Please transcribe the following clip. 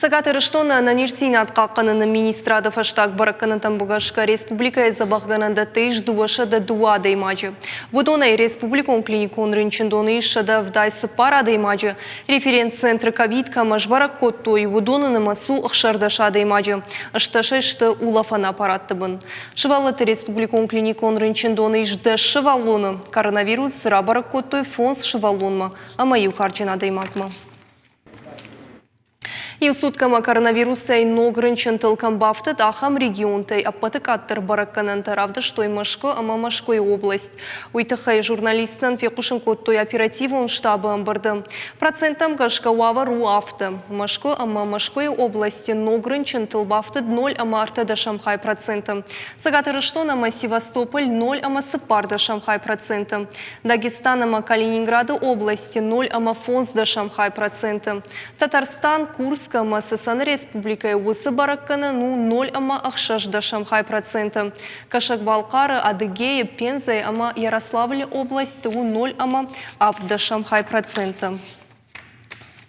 Цӕгат Ирыстоны ӕнӕниздзинад хъахъхъӕныны министрады фӕстаг бӕрӕггӕнӕнтӕм гӕсгӕ республикӕйы дзӕбӕхгӕнӕндӕтты ис 202 адӕймаджы. Уыдонӕй республикон клиникон рынчындоны ис 174 адӕймаджы. Референц-центры ковид кӕмӕ сбӕрӕг кодтой, уыдоны нымӕц у 16 адӕймаджы. Стӕсӕй сты улӕфӕн аппаратты бын. Сывӕллӕтты республикон клиникон рынчындоны ис 10 сывӕллоны. Коронавирус рабӕрӕг кодтой фондз сывӕллонмӕ ӕмӕ иу карджын адӕймагмӕ. Иу суткӕмӕ коронавирусӕй ног рынчынтыл кӕм бафтыд, ахӕм регионтӕй ӕппӕты къаддӕр бӕрӕггӕнӕнтӕ равдыстой Мӕскуы ӕмӕ Мӕскуыйы область. Уый тыххӕй журналисттӕн фехъусын кодтой оперативон штабы ӕмбырды. Проценттӕм гӕсгӕ уавӕр у афтӕ. Мӕскуы ӕмӕ Мӕскуыйы областы ног рынчынтыл бафтыд ноль ӕмӕ ӕртӕдӕсӕм хай проценты. Цӕгат Ирыстон ӕмӕ Севастополь ноль ӕмӕ цыппӕрдӕсӕм хай проценты. Дагестан ӕмӕ Калининграды области ноль ӕмӕ фондздӕсӕм хай проценты. Татарстан, Курск ӕмӕ Цӕцӕны республикӕйы уыцы бӕрӕггӕнӕн у ноль ӕмӕ ӕхсӕздӕсӕм хай проценты. Кӕсӕг-Балхъары, Адыгейы, Пензӕйы ӕмӕ Ярославлы областты у ноль ӕмӕ ӕвддӕсӕм хай проценты.